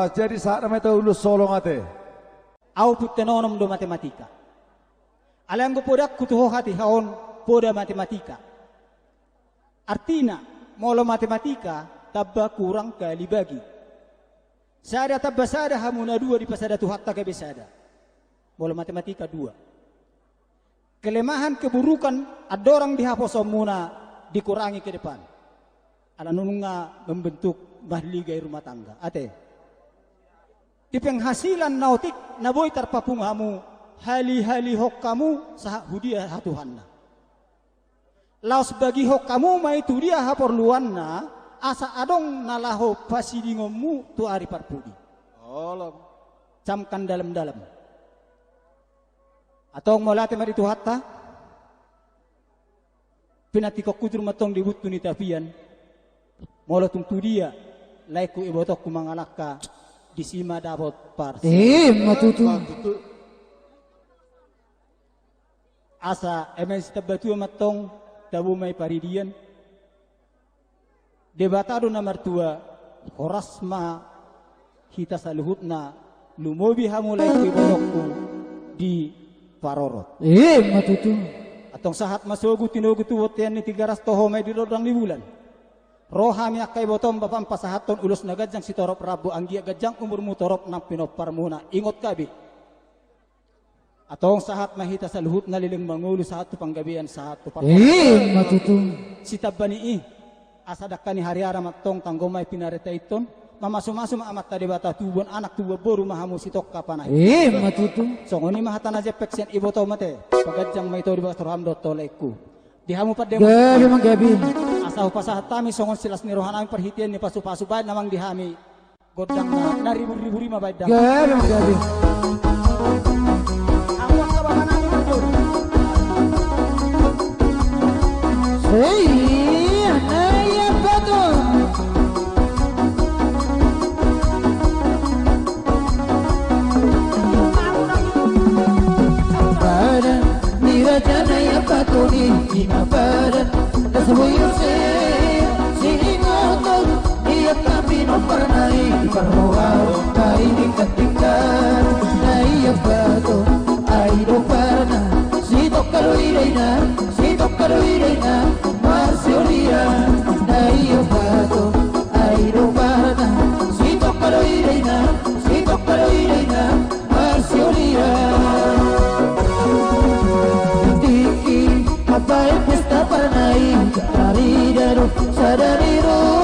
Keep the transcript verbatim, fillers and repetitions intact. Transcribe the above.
Jadi sahat nama itu ulus solong ate. Au putenonom do matematika. Alai anggo podangku tu ho hatiha on, poda matematika. Artina, molo matematika, tamba kurang kali bagi. Sada tamba sada hamu na dua dipasada Tuhanta gabe sada. Molo matematika dua. Kelemahan keburukan andorang di haposoonmuna dikurangi ke depan. Ala nunga membentuk mahligai rumah tangga. Ate. Di penghasilan na otik na boi tarpapung hamu, hali-halihon hamu sahat hudia hatuhanna. Laos bagihon hamu ma i tu dia haporluanna, asa adong na laho pasidingonmu tu ari parpudi. Olo. Camkan dalam-dalam. Antong mauliate ma di Tuhanta. Pinantikhonku tu rumah tong di buntu ni tapian. Molo tung tu dia laengku ibotongku mangalangka, disi ma dapot pars. Ima tutu. Asa eme sitambatua ma antong, tabo ma i paridian. Debata do na martua, horas ma hita saluhutna, lumobi hamu laengku ibotongku di parorot. Ima tutu. Antong sahat ma sogu tinogu tu bontean ni Tigaras, toho ma i di rondang ni bulan. Ro hami angka ibotom bapam pasahathon ulos na ganjang sitorop rambu anggiat ganjang umurmu torop nang pinomparmuna, ingot gabe. Antong sahat ma hita saluhutna leleng mangolu sahat tu panggabean sahat tu parpudi. Ima tutu. Sitamba ni i, asa dangka ni hariara ma antong tanggo ma i pinarentaithon, mamasumasu ma Amanta Debata tubuan anak tubuan boru ma hamu sitongka panahi. Ima tutu. Songon i ma hata na jempek sian ibotom ate, paganjang ma ito di bagas roham dohot ho laengku. Di hamu pande. Gabe ma gabe. Asa hupasahat hami songon silas ni rohanami parhitean ni pasupasu baen amang di hami. Gondang na, na ribur-ribur i ma baen da. Gabe ma gabe. Awas ka bapak nami mundur. Hei, anai apa tuh? Badan ni raja na i apa tuh ni, ima badan na so boi ro siningoton. Ia tapi no pernah i parroha, ai di katinggal. Na ia bato, ai do parna, sitongka do i daina, sitongka do i daina, marsiolian. Na ia bato, ai do parna, sitongka do i daina, sitongka do i daina, marsiolian. Tingki, apa yang pesta parna i, tarida do, sada ni ro.